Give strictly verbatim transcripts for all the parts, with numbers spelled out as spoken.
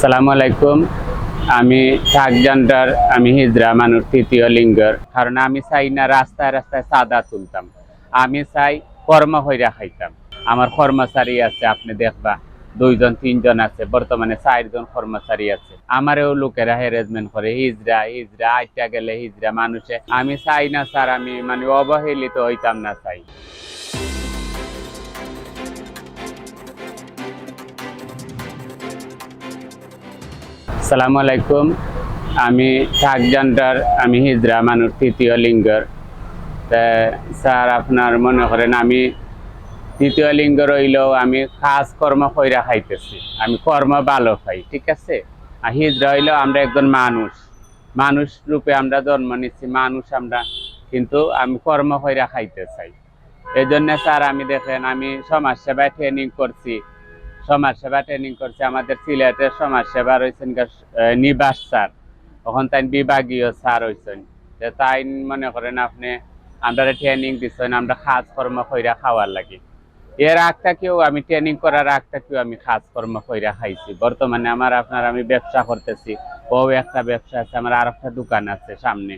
আসসালামু আলাইকুম। আমি থার্ড জেন্ডার, আমি হিজড়া মানুষ, তৃতীয় লিঙ্গর। কারণ আমি চাই না রাস্তায় রাস্তায় চাঁদা তুলতাম, আমি চাই কর্ম কইরা খাইতাম। আমার কর্মচারী আছে, আপনে দেখবা দুইজন তিনজন আছে, বর্তমানে চাইরজন কর্মচারী আছে। আমারেও লোকেরা হ্যারাসমেন্ট করে, হিজড়া হিজড়া, আইটা গেলে হিজড়া মানুষে। আমি চাই না স্যার, আমি মানে অবহেলিত হইতাম না চাই। আসসালামু আলাইকুম। আমি থার্ড জেন্ডার, আমি হিজড়া মানুষ, তৃতীয় লিঙ্গর। তে স্যার, আপনার মনে করেন আমি তৃতীয় লিঙ্গর হইলেও আমি কাজ কর্ম কইরা খাইতেছি, আমি কর্ম ভালো পাই, ঠিক আছে? আর হিজড়া হইলেও আমরা একজন মানুষ, মানুষ রূপে আমরা জন্ম নিচ্ছি, মানুষ আমরা, কিন্তু আমি কর্ম কইরা খাইতে চাই। এই জন্য স্যার, আমি দেখেন, আমি সমাজসেবায় ট্রেনিং করছি, সমাজসেবা ট্রেনিং করছি। আমাদের সিলেটের সমাজসেবা রয়েছেন গা-, আহ, নিবাস স্যার, এখন তাই বিভাগীয় স্যার হয়েছেন। যে তাই মনে করেন আপনি আমরা ট্রেনিং দিচ্ছেন, আমরা কাজ কর্ম কইরা খাওয়ার লাগি। এর আগ থাকিও আমি ট্রেনিং করার আগ থাকিও আমি কাজ কর্ম কইরা খাইছি। বর্তমানে আমার আপনার আমি ব্যবসা করতেছি, ও একটা ব্যবসা আছে, আমার আর একটা দোকান আছে সামনে,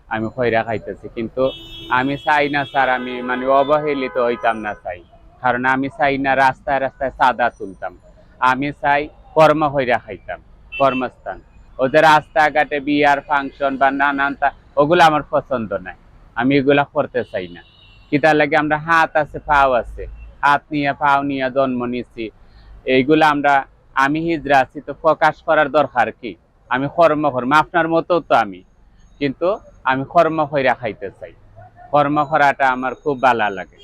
আমি কইরা খাইতেছি। কিন্তু আমি চাই না স্যার, আমি মানে অবহেলিত হইতাম না চাই। কারণ আমি চাই না রাস্তায় রাস্তায় চাঁদা তুলতাম, আমি চাই কর্ম কইরা খাইতাম, কর্মস্থান। ওই যে রাস্তাঘাটে বিয়ার ফাংশন বা নানান তা, ওগুলো আমার পছন্দ নাই, আমি এগুলা করতে চাই না। কিতার লাগে? আমরা হাত আছে, পাও আছে, হাত নিয়ে পাও নিয়ে জন্ম নিছি, এইগুলা আমরা, আমি হিজড়া আছি, তো প্রকাশ করার দরকার কি? আমি কর্ম কর্ম আপনার মতো তো আমি, কিন্তু আমি কর্ম কইরা খাইতে চাই। কর্ম করাটা আমার খুব ভালো লাগে,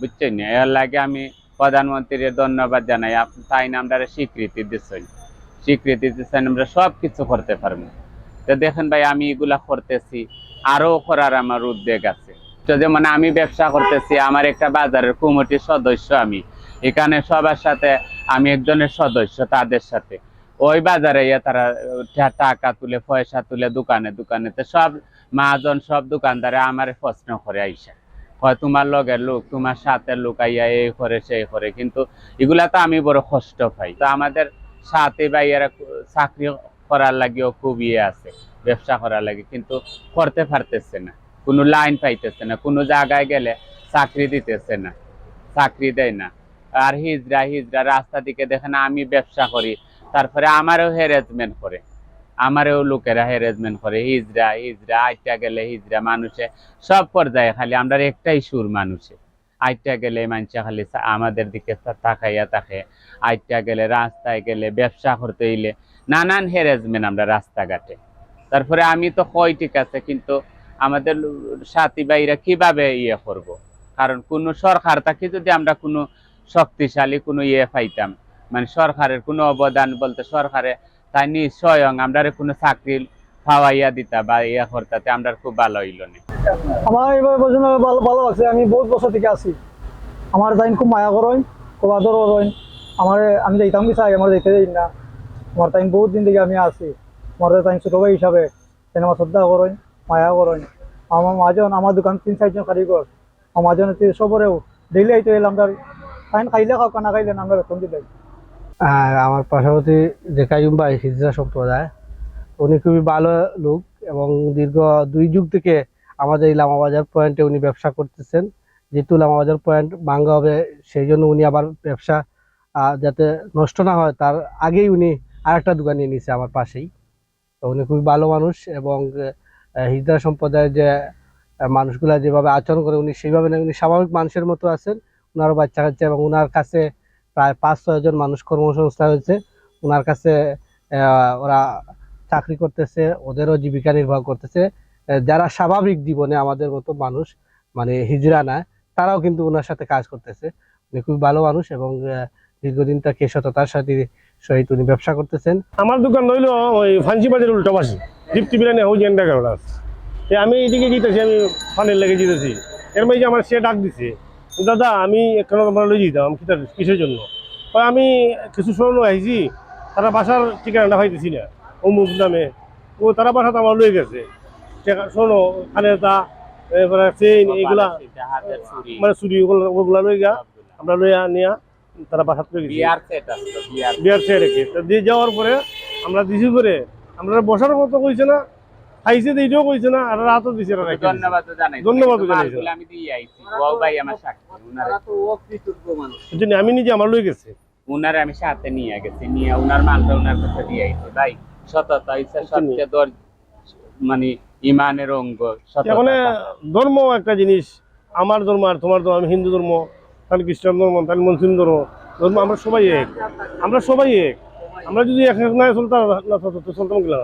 বুঝছেন নি? এর লাগে আমি প্রধানমন্ত্রীর ধন্যবাদ জানাই, আপ-, তাই না আমরারে স্বীকৃতি দিচ্ছেন, স্বীকৃতি দিচ্ছেন, আমরা সব কিছু করতে পারবো। তো দেখেন ভাই, আমি এগুলা করতেছি, আরো করার আমার উদ্যোগ আছে। তো যেমন আমি ব্যবসা করতেছি, আমার একটা বাজারের কমিটির সদস্য আমি, এখানে সবার সাথে আমি একজনের সদস্য, তাদের সাথে ওই বাজারে ইয়া তারা টা-, টাকা তুলে, পয়সা তুলে দোকানে দোকানে, তো সব মহাজন, সব দোকানদারে আমারে প্রশ্ন করে আইসা, কয়, "তোমার লগের লোক, তোমার সাথের লোক আইয়া এই করে, সেই করে।" কিন্তু এগুলা তো আমি বড় কষ্ট পাই। তো আমাদের সাথী ভাইয়ারা কু-, চাকরি করার লাগিও খুব ইয়ে আছে, ব্যবসা করার লাগি, কিন্তু করতে পারতেছে না, কোনো লাইন পাইতেছে না, কোনো জায়গায় গেলে চাকরি দিতেছে না, চাকরি দেয় না। আর হিজড়া, হিজড়া রাস্তা দিকে দেখেন, আমি ব্যবসা করি, তারপরে আমারেও হ্যারাসমেন্ট করে, আমারেও লোকেরা হ্যারাসমেন্ট করে, "হিজড়া, হিজড়া, আইটা গেলে হিজড়া।" মানুষে সব পর্যায়ে খালি আমরার একটাই সুর মানুষে, আইটা গেলে মানুষে খালি তা-, আমাদের দিকে তা-, তাকাইয়া থাকে, আইটা গেলে, রাস্তায় গেলে, ব্যবসা করতে হইলে নানান হ্যারাসমেন্ট আমরা রাস্তাঘাটে। তারপরে আমি তো কই ঠিক আছে, কিন্তু আমাদের সাথী ভাইরা কিভাবে ইয়ে করব? কারণ কোনো সরকার থাকি যদি আমরা কোনো শক্তিশালী কোনো ইয়ে পাইতাম, মানে সরকারের কোনো অবদান বলতে সরকারে তাই নি স্বয়ং আমরারে কোনো চাকরি পাওয়াইয়া দিতা বা ইয়ে করতা, তে আমরার খুব ভালো হইল নে। আমার এইভাবে পর্যন্ত ভালো, ভালো আছে। আমি বহুত বছর থেকে আছি। আমার তাইন খুব মায়া করইন, খুব আদর করইন। আমার, আমি যাইতাম কি চাই, আমার যাইতে দেই না। আমার তাইন বহুত দিন থেকে আমি আছি। আমার তাইন ছোট ভাই হিসাবে তাইন আমার শ্রদ্ধা করইন, মায়া করইন। আমার মাজন, আমার দোকান তিন চারজন কারিগর, আমার মাজন হচ্ছে সবরেও ডেইলি আইতে এলাম, তার তাইন খাইলে খাও, না খাইলে না, আমরা বেতন দিলাই। আর আমার পাশাপাশি যে কাইয়ুম ভাই, হিজড়া সম্প্রদায়, উনি খুবই ভালো লোক এবং দীর্ঘ দুই যুগ থেকে আমাদের এই লামাবাজার পয়েন্টে উনি ব্যবসা করতেছেন। যেহেতু লামাবাজার পয়েন্ট ভাঙ্গা হবে, সেই জন্য উনি আবার ব্যবসা, আহ, যাতে নষ্ট না হয়, তার আগেই উনি আরেকটা দোকান নিয়ে নিছে আমার পাশেই। তো উনি খুবই ভালো মানুষ এবং, আহ, হিজড়া সম্প্রদায়ের যে, আহ, মানুষগুলা যেভাবে আচরণ করে, উনি সেইভাবে না, উনি স্বাভাবিক মানুষের মতো আছেন। ওনারও বাচ্চা কাচ্চা এবং ওনার কাছে প্রায় পাঁচ ছয় জন মানুষ কর্মসংস্থান হয়েছে। ওনার কাছে, আহ, ওরা চাকরি করতেছে, ওদেরও জীবিকা নির্বাহ করতেছে। আহ, যারা স্বাভাবিক জীবনে আমাদের মতো মানুষ, মানে হিজড়া না, তারাও কিন্তু ওনার সাথে কাজ করতেছে। উনি খুবই ভালো মানুষ এবং, আহ, দীর্ঘদিন থেকে সততার সাথে, সহিত উনি ব্যবসা করতেছেন। আমার দোকান হইলো ওই ফান্সি বাজারের উল্টা পাশে, দীপ্তি বিরিয়ানি হাউস এন্ড গ্যাস। এ, আমি এইদিকে যেতেছি, আমি পানির লেগে যেতেছি, এর মাঝে আমার সে ডাক দিছে, "দাদা, আমি এখানে তোমার লই যেতাম, কিতার, কিসের জন্য?" কয়, "আমি কিছু স্বর্ণ আইছি, তারা বাসার ঠিকানাটা পাইতেছি না, অমুক নামে, ও তারা বাসাতে আমার লই গেছে, টাকা, স্বর্ণ, কানের তা, এরপরে চেইন, এগুলা, মানে চুড়ি, ওগুলা, ওগুলা লই গা, আমরা লইয়া নিয়া তারা বাসাত লই গেছি।" বিয়ার সেট আছে, বিয়ার। বিয়ার সেট রেখে তো দিয়ে যাওয়ার পরে আমরা দিছি করে, আমরা বসার মতো কইছে না, খাইছে যে এটাও কইছে না, আর রাতও দিছে না, রাখি দিছে। ধন্যবাদ জানাই। ধন্যবাদ কিন্তু জানাই। মালগুলো আমি দিয়ে আইছি। ও ভাই আমার সাক্ষী, ওনারা তো অকৃতজ্ঞ মানুষ। এই জন্য আমি নিজে আমার লই গেছি। উনারে আমি সাথে নিয়ে গেছি, নিয়ে উনার মালটা উনার কাছে দিয়ে আইছি। ভাই, সততা হইছে সবচেয়ে দর-, মানে, ইমানের অঙ্গ, সততা। এখন ধর্ম একটা জিনিস, আমার ধর্ম আর তোমার ধর্ম, আমি হিন্দু ধর্ম, তাহলে খ্রিস্টান ধর্ম, তাহলে মুসলিম ধর্ম, ধর্ম আমরা সবাই এক, আমরা সবাই এক। আমরা যদি এক এক না চলতাম, না চলতাম, তো চলতাম কিলা?